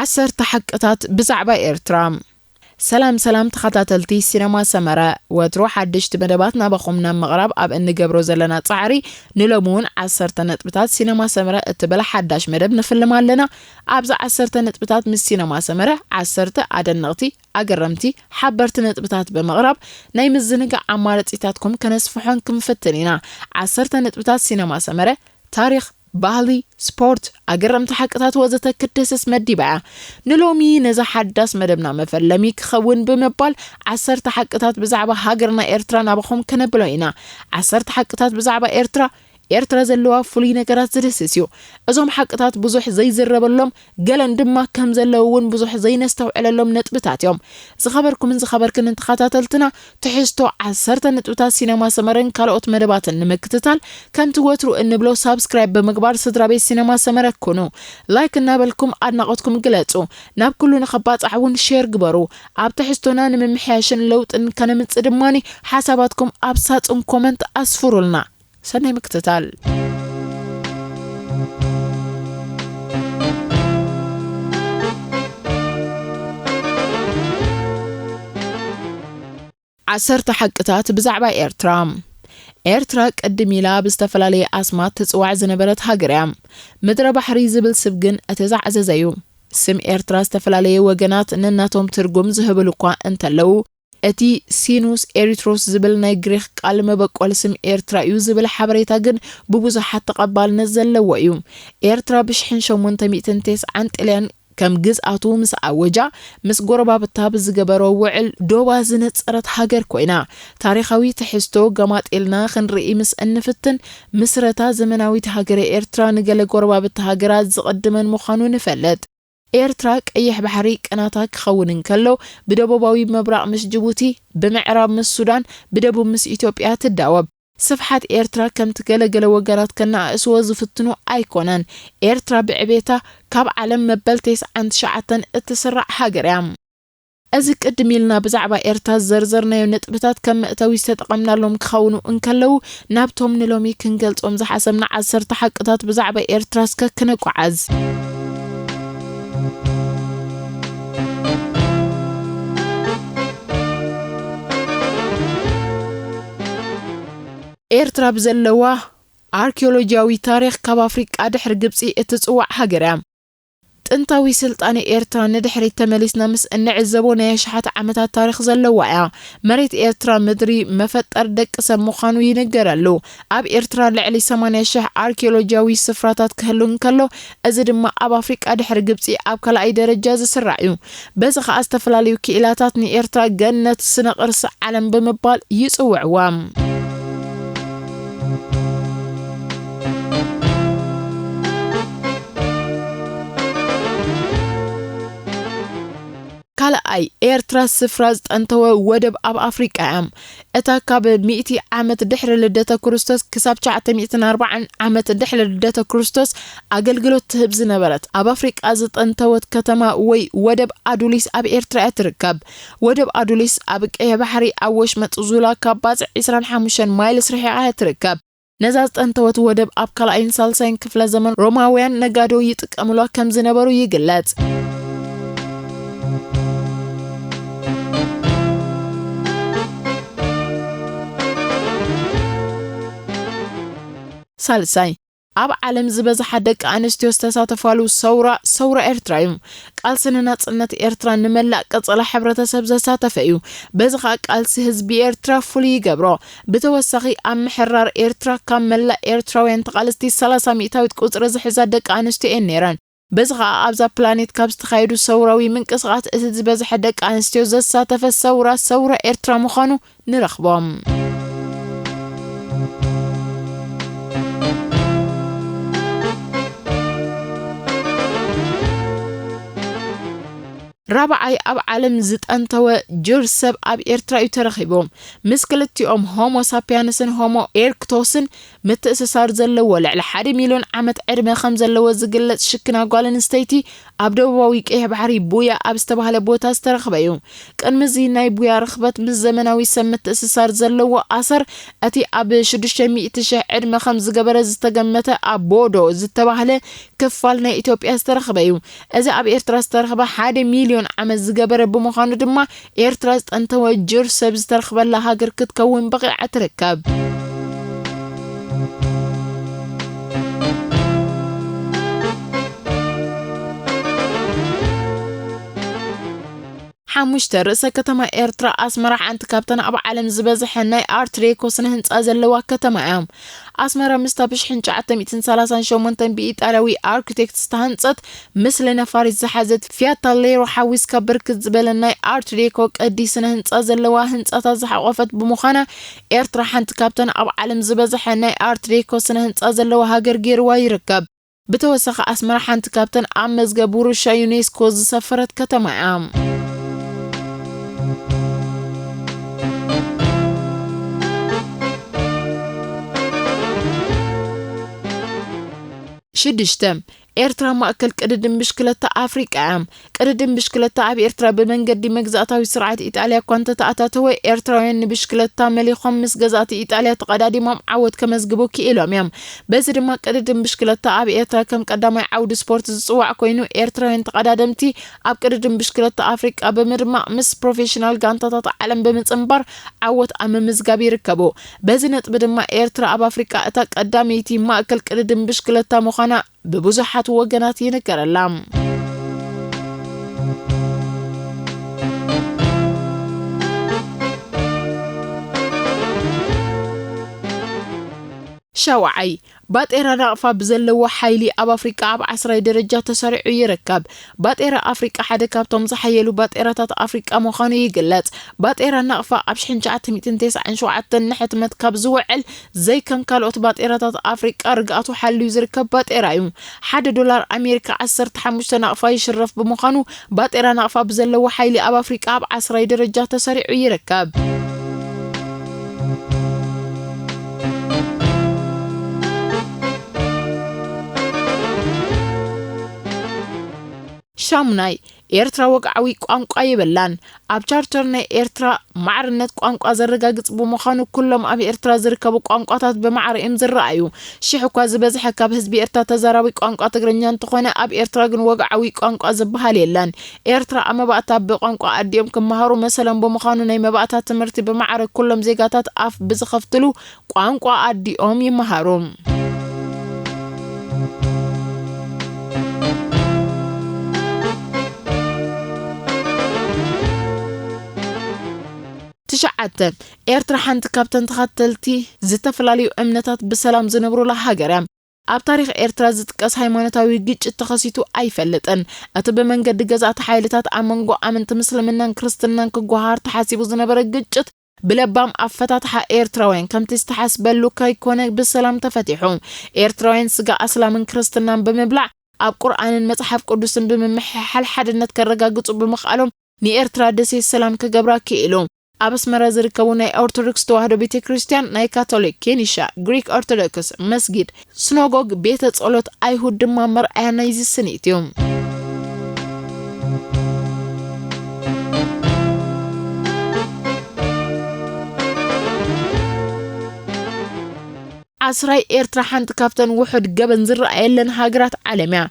ዓሰርተ ሓቅታት ብዛዕባ ኤርትራ። ሰላም ሰላም ተኸታተልቲ ሲነማ ሰመረ፣ ወትሩ ሓደሽቲ መደባት ናባኹም ናብ ምቕራብ ኣብ እንገብሮ ዘለና ጻዕሪ፣ ንሎሚ እውን ዓሰርተ ነጥብታት ሲነማ ሰመረ እትብል ሓዳሽ መደብ ንፍልም ኣለና። ኣብዚ ዓሰርተ ነጥብታት ምስ ሲነማ ሰመረ ዓሰርተ ኣደነቕቲ፣ ኣገረምቲ፣ ሓበርቲ ነጥብታት ብምቕራብ ናይ ምዝንጋዕ ኣማራጺታትኩም ከነስፍሖን ክንፍትን ኢና። ዓሰርተ ነጥብታት ሲነማ ሰመረ ታሪኽ፣ ባህሊ፣ ስፖርት፣ ኣገረምቲ ሓቅታት ወዘተ ክትድህስስ መዲባ እያ። ንሎሚ ነዛ ሓዳስ መደብና መፈለሚ ክኸውን ብምባል ዓሰርተ ሓቅታት ብዛዕባ ሃገርና ኤርትራ ናባኹም ከነብሎ ኢና። ዓሰርተ ሓቅታት ብዛዕባ ኤርትራ፣ ኤርትራ ዘለዋ ፍሉይ ነገራት ዝድህስስ እዩ። እዞም ሓቅታት ብዙሕ ዘይዝረበሎም፣ ገለን ድማ ከም ዘለዉ እውን ብዙሕ ዘይነስተውዕለሎም ነጥብታት እዮም። ዝኸበርኩምን ዝኸበርክንን ተኸታተልትና፣ ትሕዝቶ ዓሰርተ ነጥብታት ሲነማ ሰመረን ካልኦት መደባትን ንምክትታል፣ ከምቲ ወትሩ እንብሎ ሳብስክራይብ ብምግባር ስድራ ቤት ሲነማ ሰመረ ኩኑ። ላይክ እናበልኩም ኣድናቖትኩም ግለጹ። ናብ ኩሉ ንኸባጻሕ እውን ሼር ግበሩ። ኣብ ትሕዝቶና ንምምሕያሽን ለውጥን ከነምጽእ ድማኒ ሓሳባትኩም ኣብ ሳጹን ኮመንት ኣስፍሩልና። ሰናይ ምክትታል። ዓሰርተ ሓቅታት ብዛዕባ ኤርትራ። ኤርትራ ቅድም ኢላ ብዝተፈላለየ ኣስማት ትጽዋዕ ዝነበረት ሃገር እያ። ምድረ ባሕሪ ዝብል ስም ግን እቲ ዝዓዘዘ እዩ። ስም ኤርትራ ዝተፈላለየ ወገናት ነናቶም ትርጉም ዝህብሉ እኳ እንተለዉ፣ እቲ ሲኑስ ኤሪትሮስ ዝብል ናይ ግሪኽ ቃል መበቆል ስም ኤርትራ እዩ ዝብል ሓበሬታ ግን ብብዙሓት ተቐባልነት ዘለዎ እዩ። ኤርትራ ብሽሕን ሸሞንተ ሚእትን ተስዓን ጥልያን ከም ግዝኣቱ ምስ ኣወጃ፣ ምስ ጎረባብታ ብዝገበሮ ውዕል ዶባ ዝነጸረት ሃገር ኮይና፣ ታሪኻዊ ትሕዝቶ ገማጢልና ክንርኢ ምስ እንፍትን፣ ምስረታ ዘመናዊት ሃገረ ኤርትራ ንገለ ጎረባብቲ ሃገራት ዝቕድመን ምዃኑ ንፈልጥ። ኤርትራ ቀይሕ ባሕሪ ቅናታ ክኸውን እንከሎ፣ ብደቡባዊ ምብራቕ ምስ ጅቡቲ፣ ብምዕራብ ምስ ሱዳን፣ ብደቡብ ምስ ኢትዮጵያ ትዳወብ። ስፍሓት ኤርትራ ከምቲ ገለገለ ወገናት ከነኣእስዎ ዝፍትኑ ኣይኮነን። ኤርትራ ብዕቤታ ካብ ዓለም መበል ተስዓን ትሽዓተን እትስራዕ ሃገር እያ። እዚ ቅድም ኢልና ብዛዕባ ኤርትራ ዝዘርዘርናዮ ነጥብታት ከም መእተዊ ዝተጠቐምናሎም ክኸውኑ እንከለዉ፣ ናብቶም ንሎሚ ክንገልጾም ዝሓሰብና ዓሰርተ ሓቅታት ብዛዕባ ኤርትራ እስከ ክነቋዓዝ። ኤርትራ ብዘለዋ ኣርኪኦሎጂያዊ ታሪኽ ካብ ኣፍሪቃ ድሕሪ ግብጺ እትጽዋዕ ሃገር እያ። ጥንታዊ ስልጣነ ኤርትራ ንድሕሪት ተመሊስና ምስ እንዕዘቦ ናይ ኣሽሓት ዓመታት ታሪኽ ዘለዋ እያ። መሬት ኤርትራ ምድሪ መፈጠር ደቂ ሰብ ምዃኑ ይንገረሉ። ኣብ ኤርትራ ልዕሊ ሰማንያ ሽሕ ኣርኪኦሎጂያዊ ስፍራታት ክህሉ እንከሎ፣ እዚ ድማ ኣብ ኣፍሪቃ ድሕሪ ግብጺ ኣብ ካልኣይ ደረጃ ዝስራዕ እዩ። በዚ ኸኣ ዝተፈላለዩ ክኢላታት ንኤርትራ ገነት ስነ ቅርሲ ዓለም ብምባል ይጽውዕዋ። ካልኣይ፣ ኤርትራ ስፍራ ዝጠንተወ ወደብ ኣብ ኣፍሪቃ እያ። እታ ካብ ሚእቲ ዓመት ድሕሪ ልደተ ክርስቶስ ክሳብ ትሽዓተ ሚእትን ኣርባዓን ዓመት ድሕሪ ልደተ ክርስቶስ ኣገልግሎት ትህብ ዝነበረት ኣብ ኣፍሪቃ ዝጠንተወት ከተማ ወይ ወደብ ኣዱሊስ ኣብ ኤርትራ እያ ትርከብ። ወደብ ኣዱሊስ ኣብ ቀይሕ ባሕሪ ኣብ ወሽመጥ ዙላ ካብ ባጽዕ ዕስራን ሓሙሽተን ማይልስ ርሒቓ እያ ትርከብ። ነዛ ዝጠንተወት ወደብ ኣብ ካልኣይን ሳልሳይን ክፍለ ዘመን ሮማውያን ነጋዶ ይጥቀምሏ ከም ዝነበሩ ይግለጽ። ሳልሳይ፣ ኣብ ዓለም ዝበዝሓ ደቂ ኣንስትዮ ዝተሳተፋሉ ሰውራ፣ ሰውራ ኤርትራ እዩ። ቃልሲ ንናጽነት ኤርትራ ንመላእ ቀጸላ ሕብረተሰብ ዘሳተፈ እዩ። በዚ ኸኣ ቃልሲ ህዝቢ ኤርትራ ፍሉይ ይገብሮ። ብተወሳኺ ኣብ ምሕራር ኤርትራ ካብ መላእ ኤርትራውያን ተቓለስቲ ሰላሳ ሚእታዊት ቁጽሪ ዝሕዛ ደቂ ኣንስትዮ እየን ነይረን። በዚ ኸኣ ኣብዛ ፕላኔት ካብ ዝተኻየዱ ሰውራዊ ምንቅስቓሳት እቲ ዝበዝሐ ደቂ ኣንስትዮ ዘሳተፈ ሰውራ፣ ሰውራ ኤርትራ ምዃኑ ንረኽቦም። ራብዓይ ኣብ ዓለም ዝጠንተወ ጅር ሰብ ኣብ ኤርትራ እዩ ተረኺቡ። ምስ ክልቲኦም ሆሞ ሳፒያንስን ሆሞ ኤርክቶስን ምትእስሳር ዘለዎ ልዕሊ ሓደ ሚልዮን ዓመት ዕድመ ከም ዘለዎ ዝግለጽ ሽክና ጓል ኣንስተይቲ ኣብ ደቡባዊ ቀይሕ ባሕሪ ቡያ ኣብ ዝተባህለ ቦታ ዝተረኽበ እዩ። ቅድሚ እዚ ናይ ቡያ ርኽበት ምስ ዘመናዊ ሰብ ምትእስሳር ዘለዎ ኣሰር እቲ ኣብ ሽዱሽተ ሚእቲ ሺሕ ዕድመ ከም ዝገበረ ዝተገመተ ኣብ ቦዶ ዝተባህለ ክፋል ናይ ኢትዮጵያ ዝተረኽበ እዩ። እዚ ኣብ ኤርትራ ዝተረኽበ ሓደ ሚልዮን ዓመት ዝገበረ ብምዃኑ ድማ ኤርትራ ዝጠንተወ ጅር ሰብ ዝተረኽበላ ሃገር ክትከውን በቒዓ ትርከብ። ሓሙሽተ፣ ርእሰ ከተማ ኤርትራ ኣስመራ ሓንቲ ካብተን ኣብ ዓለም ዝበዝሐ ናይ ኣርት ዴኮ ስነ ህንጻ ዘለዋ ከተማ እያ። ኣስመራ ምስታ ብ ሽሕን ትሽዓተ ሚእትን ሰላሳን ሸሞንተን ብኢጣልያዊ ኣርክቴክት ዝተሃንጸት፣ ምስሊ ነፋሪት ዝሓዘት ፊያታ ሌሮ ሓዊስካ ብርክት ዝበለ ናይ ኣርት ዴኮ ቅዲ ስነ ህንጻ ዘለዋ ህንጻታት ዝሓቖፈት ብምዃና፣ ኤርትራ ሓንቲ ካብተን ኣብ ዓለም ዝበዝሐ ናይ ኣርት ዴኮ ስነ ህንጻ ዘለዋ ሃገር ገይርዋ ይርከብ። ብተወሳኺ ኣስመራ ሓንቲ ካብተን ኣብ መዝገብ ውርሻ ዩኔስኮ ዝሰፈረት ከተማ እያ። ሽዱሽተ፣ ኤርትራ ማእከል ቅድድም ብሽክለታ ኣፍሪቃ እያ። ቅድድም ብሽክለታ ኣብ ኤርትራ ብመንገዲ መግዛእታዊ ስርዓት ኢጣልያ እኳ እንተተኣታተወ፣ ኤርትራውያን ንብሽክለታ መሊኾም ምስ ገዛእቲ ኢጣልያ ተቐዳዲሞም ዓወት ከመዝግቡ ክኢሎም እዮም። በዚ ድማ ቅድድም ብሽክለታ ኣብ ኤርትራ ከም ቀዳማይ ዓውዲ ስፖርት ዝጽዋዕ ኮይኑ፣ ኤርትራውያን ተቐዳደምቲ ኣብ ቅድድም ብሽክለታ ኣፍሪቃ ብምድማቕ ምስ ፕሮፌሽናል ጋንታታት ዓለም ብምጽንባር ዓወት ኣብ ምምዝጋብ ይርከቡ። በዚ ነጥቢ ድማ ኤርትራ ኣብ ኣፍሪቃ እታ ቀዳመይቲ ማእከል ቅድድም ብሽክለታ ምዃና ብብዙሓት ወገናት ይንገረላ። ሻውዓይ፣ ባጤራ ናቕፋ ብዘለዎ ሓይሊ ኣብ ኣፍሪቃ ኣብ ዓስራይ ደረጃ ተሰሪዑ ይርከብ። ባጤራ ኣፍሪቃ ሓደ ካብቶም ዝሓየሉ ባጤራታት ኣፍሪቃ ምዃኑ ይግለጽ። ባጤራ ናቕፋ ኣብ ሽሕን ትሽዓተ ሚእትን ተስዓን ሸውዓተን ንሕትመት ካብ ዝውዕል፣ ዘይከም ካልኦት ባጤራታት ኣፍሪቃ ርግኣቱ ሓልዩ ዝርከብ ባጤራ እዩ። ሓደ ዶላር ኣሜሪካ ዓሰርተ ሓሙሽተ ናቕፋ ይሽረፍ ብምዃኑ፣ ባጤራ ናቕፋ ብዘለዎ ሓይሊ ኣብ ኣፍሪቃ ኣብ ዓስራይ ደረጃ ተሰሪዑ ይርከብ። ሻሙናይ፣ ኤርትራ ወግዓዊ ቋንቋ የብላን። ኣብ ቻርተር ናይ ኤርትራ ማዕርነት ቋንቋ ዘረጋግጽ ብምዃኑ፣ ኩሎም ኣብ ኤርትራ ዝርከቡ ቋንቋታት ብማዕረ እዮም ዝረኣዩ። ሽሕ እኳ ዝበዝሐ ካብ ህዝቢ ኤርትራ ተዛራቢ ቋንቋ ትግርኛ እንተኾነ፣ ኣብ ኤርትራ ግን ወግዓዊ ቋንቋ ዝበሃል የለን። ኤርትራ ኣብ መባእታ ብቋንቋ ኣዲኦም ክመሃሩ መሰሎም ብምዃኑ፣ ናይ መባእታ ትምህርቲ ብማዕረ ኩሎም ዜጋታት ኣፍ ብዝኸፍትሉ ቋንቋ ኣዲኦም ይመሃሩ። ትሽዓተ፣ ኤርትራ ሓንቲ ካብተን ተኸተልቲ ዝተፈላለዩ እምነታት ብሰላም ዝነብሩላ ሃገር እያ። ኣብ ታሪኽ ኤርትራ ዝጥቀስ ሃይማኖታዊ ግጭት ተኸሲቱ ኣይፈልጥን። እቲ ብመንገዲ ገዛእቲ ሓይልታት ኣብ መንጎ ኣመንቲ ምስልምናን ክርስትናን ክጓሃር ተሓሲቡ ዝነበረ ግጭት ብለባም ኣፈታትሓ ኤርትራውያን ከምቲ ዝተሓስበሉ ከይኮነ ብሰላም ተፈቲሑ። ኤርትራውያን ስጋ ኣስላምን ክርስትናን ብምብላዕ ኣብ ቁርኣንን መጽሓፍ ቅዱስን ብምምሕሓል ሓድነት ከረጋግጹ ብምኽኣሎም ንኤርትራ ደሴት ሰላም ክገብራ ክኢሉ። ኣብ ኣስመራ ዝርከቡ ናይ ኦርቶዶክስ ተዋህዶ ቤተ ክርስቲያን፣ ናይ ካቶሊክ፣ ኬኒሻ፣ ግሪክ ኦርቶዶክስ መስጊድ፣ ስኖጎግ፣ ቤተ ጸሎት ኣይሁድ ድማ መርኣያ ናይዚ ስኒት እዩ። ዓስራይ፣ ኤርትራ ሓንቲ ካብተን ውሑድ ገበን ዝረኣየለን ሃገራት ዓለም እያ።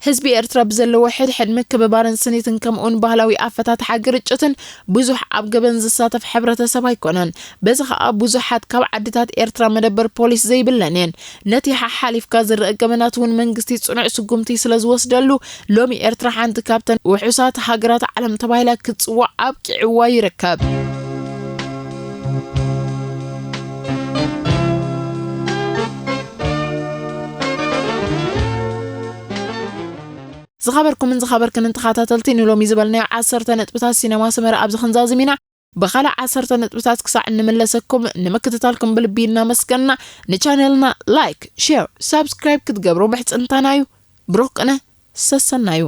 ህዝቢ ኤርትራ ብዘለዎ ሕድሕድ ምክብባርን ስኒትን ከምኡውን ባህላዊ ኣፈታትሓ ግርጭትን ብዙሕ ኣብ ገበን ዝሳተፍ ሕብረተሰብ ኣይኮነን። በዚ ኸኣ ብዙሓት ካብ ዓድታት ኤርትራ መደበር ፖሊስ ዘይብለን እየን። ነቲ ሓሓሊፍካ ዝረአ ገበናት እውን መንግስቲ ጽኑዕ ስጉምቲ ስለ ዝወስደሉ፣ ሎሚ ኤርትራ ሓንቲ ካብተን ውሑሳት ሃገራት ዓለም ተባሂላ ክትጽዋዕ ኣብቂዕዋ ይርከብ። ዝኸበርኩምን ዝኸበርክንን ተኸታተልቲ፣ ንሎሚ ዝበልናዮ ዓሰርተ ነጥብታት ሲነማ ሰመረ ኣብዚ ክንዛዝም ኢና። ብኻልእ ዓሰርተ ነጥብታት ክሳዕ እንምለሰኩም ንምክትታልኩም ብልቢ እናመስገንና፣ ንቻነልና ላይክ፣ ሼር፣ ሳብስክራይብ ክትገብሩ ምሕጽንታና እዩ። ብሩኽ ቅነ፣ ሰሰናዩ።